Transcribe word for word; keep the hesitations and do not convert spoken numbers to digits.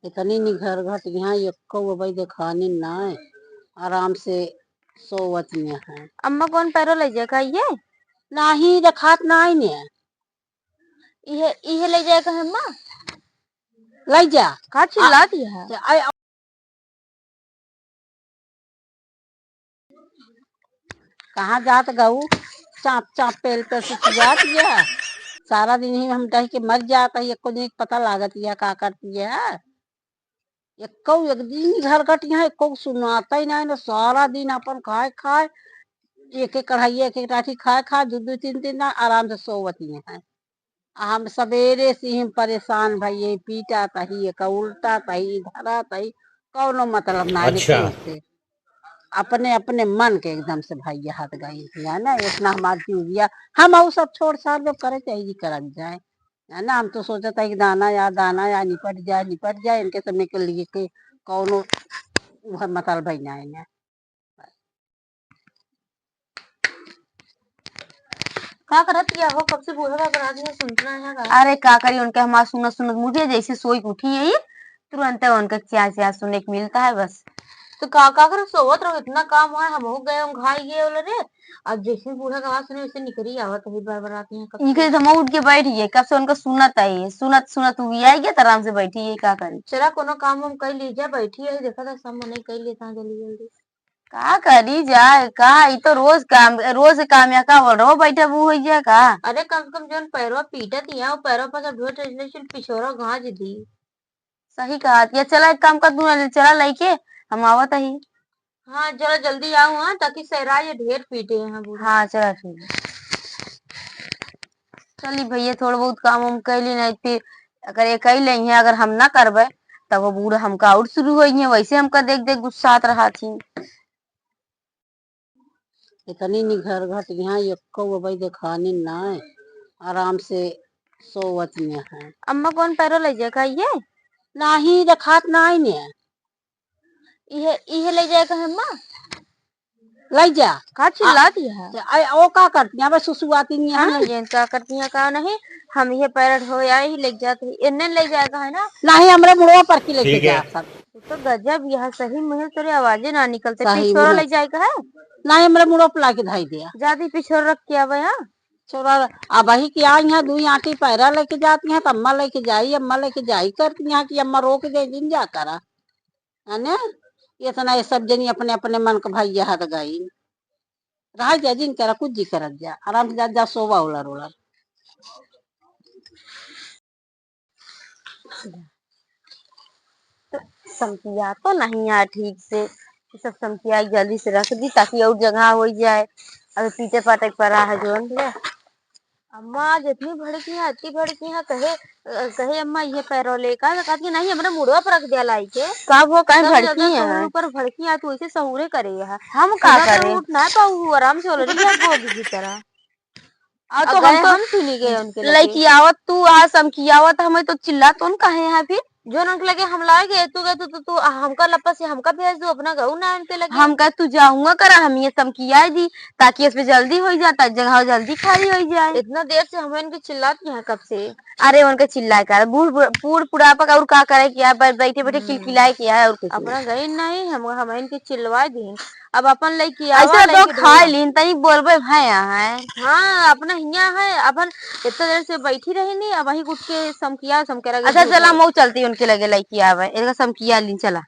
इतनी निघर घट यहाँ एक्को अबई देखानी नाय, आराम से सोवत में है। अम्मा कौन पैरो ले जाए का ये? नाही देखात नाय ने। इहे, इहे ले जाए का है अम्मा? ले जा। का चिल्लात आ, है? आ, कहाँ जात गऊ? चाँप चाँप पेल पे सुखियात यह। सारा दिन ही हम डह के मर जात ही, एको दिन के पता लागत यह का करती है। एको एक दिन घर कट यहाँ एको सुनाता ही नहीं ना, सारा दिन अपन खाए खाए, एक एक कढ़ाई एक एक टाठी खाए खाए, दो दो तीन तीन ना आराम से सोवत ही है। आ हम सबेरे से ही परेशान भइये, पीटा तही, एका उल्टा तही, धरा तही, कौनो मतलब ना है अच्छा। केहू से। अपने, अपने मन के एकदम से भइया हट गई, है ना? इतना हमार जिउरिया, हम अउ सब छोड़ छाड़ जब करे चाहिए, करब जाए, है ना? हम तो सोचत है कि दाना या, दाना या निपट जाए, निपट जाए, इनके समय के लिए के कौनो उह मतलब ही ना है ना। का करत या हो, कब से बूढ़ा बाबा रात में सुनत ना है का? अरे का करी, उनके हमार सुनत सुनत मुझे जैसे सोई के उठी है, तुरंत उनका क्या क्या सुने के मिलता है बस। तो का, का करे, सोवत रहो, इतना काम है, हम हो गए, हम घाई गए बोले रे। अब जैसे बूढ़ा का आवाज सुने, वैसे निकरी आवत है बार बार रात में। कब इनके से तो हम उठ के बैठ गए, कब से उनका सुनत है, सुनत सुनत उ भी आई गया, तो आराम से बैठी है, का करी। चला, कोनो काम हम कर लीजिए, बैठी है, देखा था सब मने कर लेता है जल्दी जल्दी। का करी जाए का, ई तो रोज काम, रोज के काम या का बोल रहो, बैठे बू होई जाए का? अरे कम से कम जौन पैरवा पीटत हिया, वो पैरवा पर से ढोट ले चल पिछोरा गांज दी। सही कहा। या चला एक काम कर, तू चला लइके हम आवत ही। हाँ चला जल्दी आओ, हाँ, ताकि सहरा ये ढेर पीटे हैं बूढ़ा। हाँ चला ठीक है। चली भैया, थोड़ा बहुत काम हम कैली, नहीं फिर अगर ये कैले हैं, अगर हम ना करबे, तब वो बूढ़ा हमका और शुरू होई है, वैसे हमका देख देख गुस्सात रहा थी। इतनी निघर घट यहाँ एक्को अबई देखानी नाय, आराम से सोवत में है। अम्मा कौन पैरो ले जाए का ये? नाही देखात नाय ने। इहे, इहे ले जाए का है अम्मा? ले जा। का चिल्लात आ, है? आ, ओ का करती हैं? बस सुसुआती नहीं है हम ना। नहीं जानत का करती हैं, का नहीं। हम ये पैरट हो या ही ले जाते हैं। इन्ने ले जाए का है ना? नहीं, हमरे मुड़वा पर की लेके ठीक है। जा सब। तू तो गजब यह सही में है, तोरे आवाजे ना निकलते। सही पिछोरा में। ले जाए का है? नहीं, हमरे मुड़वा पर लाके धाई दिया। जाती पिछोरा रख के आवे यहाँ। छोरा, अब वही के आई यहाँ दुई आंटी पैरा लेके जाती हैं, तो अम्मा लेके जाई, अम्मा लेके जाई करती हैं कि अम्मा रोक दे दिन जा करा। है ने? इतना ये सब जनी अपने, अपने मन के भइया हद गई। रह जा, जिन करा, कुछ जी करत जा, आराम से जा, जा सोवा उलर उलर। तो समकिया तो नहीं है ठीक से, ये सब समकिया के जल्दी से रख दी ताकि और जगह हो जाए। अब पीटे पाटे के परा है जोन ले। अम्मा आज इतनी भड़की है, इतनी भड़की है, कहे, अ, कहे, "अम्मा, ये पैरो ले का?" तो कहती है, "नहीं, हमरे मुड़वा पर रख दिया लाई के।" कब वो काहे तब भड़की ज्यादा है? सहूर पर भड़की है, तू ऐसे सहूरे करे है। हम का इधर करे? उठ ना पाऊ, आराम से ओलरी है, भोगी की तरह। आ, तो अगर हम तो हम सुनी गए उनके लगे। लइकी आवत तू, आ समकी आवत, हमें तो चिल्ला तो न कहे हैं फिर। जो उनके लगे हम लाए गए, तू गए, तू, तू, तू, आ, हमका लपस से हमका भेज दो, अपना गऊ ना उनके लगे। हम कहे, "तू जाऊंगा करा, हम ये समकी आई दी, ताकि इस पे जल्दी हो जाता, जगह जल्दी खाली हो जाए।" इतना देर से हम इनके चिल्लात यहाँ कब से। अरे, उनके चिल्लाए का, बूढ़, बूढ़, बूढ़ बुढ़ापा का और का करे क्या, बै-, बैठे, बैठे हम्म। किलकिलाए क्या है और कुछ अपना नहीं। गई नहीं, हम, हम इनके चिल्लाए दी। अब अपन लइकी आवा, ऐसे तो लइकी खा ढोआ। लीन, तनी बोलबे भाई यहाँ है। हाँ, अपना हियाँ है, अपन इतना देर से बैठी रही नहीं, अब वहीं उठ के समकिया, समके लगे अच्छा, दूर चला, है। मऊ चलती उनके लगे लइकी आवे, इनका समकिया लीन, चला।